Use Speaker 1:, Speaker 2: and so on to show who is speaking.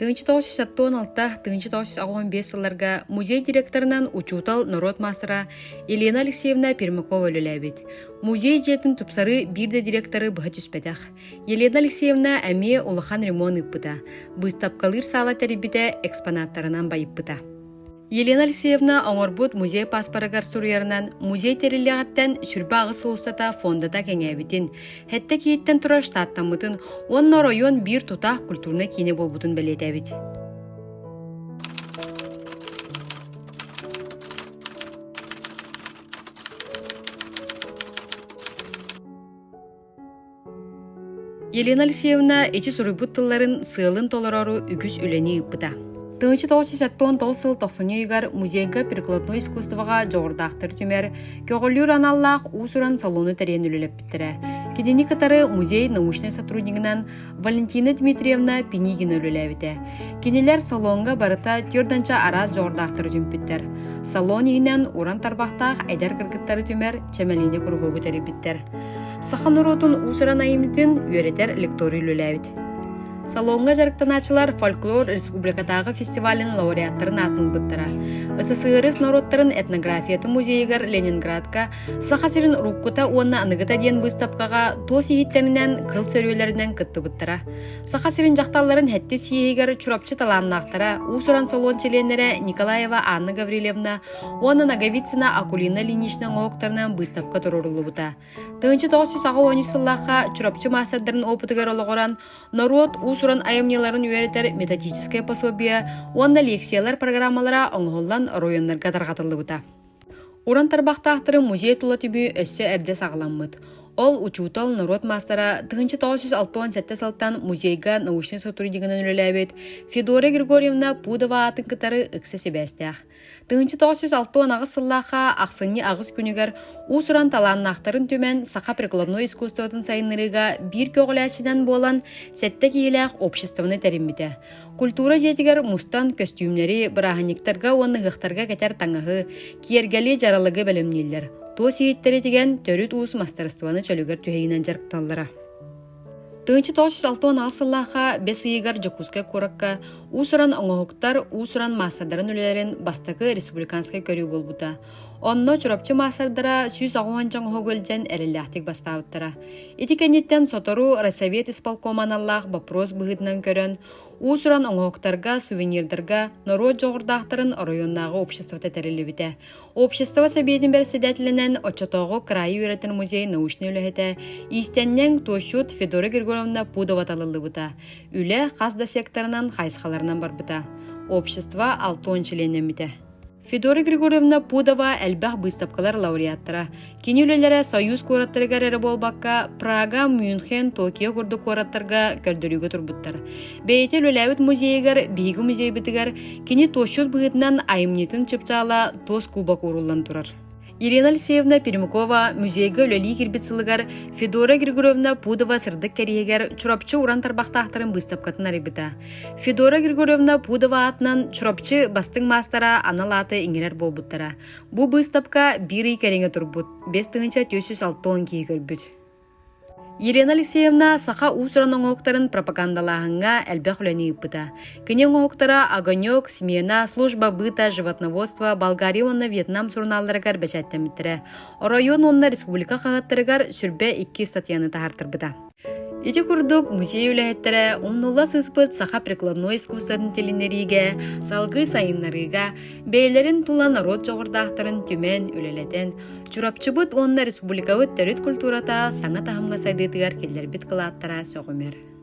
Speaker 1: 1976-1985 сылларга музей директорынан учуутал норуот маастара Елена Алексеевна Пермякова үлэлээбит. Музей дьиэтин тупсарыы биир да директоры быһа түспэтэх. Елена Алексеевна эмиэ улахан ремонт ыыппыта, быыстапкалыыр саала тэрийбитэ, экспонаттарынан байыппыта. Елена Алексеевна оҥорбут музей пааспарыгар суруйарынан, музей тэриллиэҕиттэн 28 сыл устата фондата кэҥээбитин, сэттэ киһиттэн турар штаттаммытын уонна оройуон биир тутаах культурнай киинэ буолбутун бэлиэтээбит. Елена Алексеевна ити суруйбут тылларын сыалын толороору үгүс үлэни ыыппыта. 1979 сыл тохсунньу ыйыгар музейга прикладной искусствоҕа дьоҕурдаахтары түмэр, көҕүлүүр аналлаах уус-уран салону тэрийэн үлэлэппиттэрэ. Кинини кытары музей научнай сотруднигынан Валентина Дмитриевна Пинигина үлэлээбитэ. Кинилэр салоҥҥа барыта түөрт араас дьоҕурдаахтары түмпүттэр. Салон иһинэн уран тарбахтаах эдэр кыргыттары түмэр чэмэлиини куруһуогу тэрийбиттэр. Саха норуотун уус-уран айымньытын үөрэтэр лекторий үлэлээбит. Салоҥҥа дьарыктанааччылар фольклор республикатааҕы фестивалын лауреаттарын аатын ылбыттара. СССР норуоттарын этнографиятын музейыгар Ленинградка Саха сирин уруккута уонна аныгыта диэн быыстапкаҕа туос иһиттэринэн, кыл сөрүөлэринэн кыттыбыттара. Саха сирин дьахталларын сэттис съеһигэр Чурапчы талааннаахтара, уус-уран салон чилиэннэрэ Николаева Анна Гаврильевна уонна Ноговицына Акулина Ильинична оҥоһуктарынан быыстапка туруоруллубута. 1983 сыллаахха Чурапчы маастардарын опытыгар олоҕуран, норуот уус-уран айымньыларын үөрэтэр методическай пособие уонна лекциялар программалара оҥоһуллан оройуоннарга тарҕатыллыбыта. Уран тарбахтаахтары музей тула түмүү өссө эрдэ саҕаламмыт. Ол учуутал, норуот маастара 1967 сылтан музейга научнай сотруднигынан үлэлээбит Федора Григорьевна Пудова аатын кытары ыкса сибээстээх. 1968 сыллаахха ахсынньы аҕыс күнүгэр уус-уран талааннаахтарын түмэн саха прикладной искусствотын сайыннарыыга биир көҕүлээччинэн буолан сэттэ киһилээх обществоны тэриммитэ. Культура дьиэтигэр мустан көстүүмнэри, бырааһынньыктарга уонна ыһыахтарга кэтэр таҥаһы, киэргэли, дьаралыгы бэлэмнииллэр. Туос иһиттэри тигэн төрүт уус мастарыстыбаны чөлүгэр түһэйинэн дьарыктаналлара. 1968 сыллаахха бэс ыйыгар Дьокуускай куоракка уус-уран оҥоһуктар уус-уран маастардарын үлэлэрин бастакы республиканскай көрүү буолбута. Онно Чурапчы маастардара 180 оҥоһугу илдьэн эрэллээхтик бастаабыттара. Ити кэнниттэн сотору Райсовет исполкома аналлаах боппуруос быһыытынан көрөн, уус-уран оҥоһуктарга, сувенирдарга норуот дьоҕурдаахтарын оройуоннааҕы обществота тэриллибитэ. Общество сэбиэтин бэрэссэдээтэлинэн оччотооҕу кыраайы үөрэтэр музей научнай үлэһитэ, иистэнньэҥ, туосчут Федора Григорьевна Пудова талыллыбыта. Үлэ хас да секторынан, хайысхаларынан барбыта. Общество 60 чилиэннэммитэ. Федора Григорьевна Пудова элбэх быыстапкалар лауреаттара. Кини үлэлэрэ Союз куораттарыгар эрэ буолбакка, Прага, Мюнхен, Токио курдук куораттарга көрдөрүүгэ турбуттар. Бэйэтэ үлэлээбит музейыгар, биһиги музейбытыгар кини туосчут быһыытынан айымньытын чыпчаала туос кубок ууруллан турар. Елена Алексеевна Пермякова музейга үлэлии киирбит сылыгар Федора Григорьевна Пудова сырдык кэриэһигэр Чурапчы уран тарбахтаахтарын быыстапкатын арыйбыта. Федора Григорьевна Пудова аатынан Чурапчы бастыҥ маастара анал ааты иҥэрэр буолбуттара. Бу быыстапка биир ый кэриҥэ турбут, 5460 киһи көрбүт. Елена Алексеевна саха уус-уран оҥоһуктарын пропагандалааһыҥҥа элбэх үлэни ыыппыта. Кини оҥоһуктара «Огонек», «Смена», «Служба быта», «Животноводство», Болгария уонна Вьетнам сурунаалларыгар бэчээттэммиттэрэ. Оройуон уонна республика хаһыаттарыгар сүрбэ икки статьяны таһаартарбыта. Ити курдук музей үлэһиттэрэ умнулла сыспыт саха прикладной искусствотын тилиннэриигэ, салгыы сайыннарыыга, бэйэлэрин тула норуот дьоҕурдаахтарын түмэн, үлэлэтэн, Чурапчыбыт уонна республикабыт төрүт культурата саҥа таһымҥа сайдыытыгар киллэрбит кылааттара сөҕүмэр.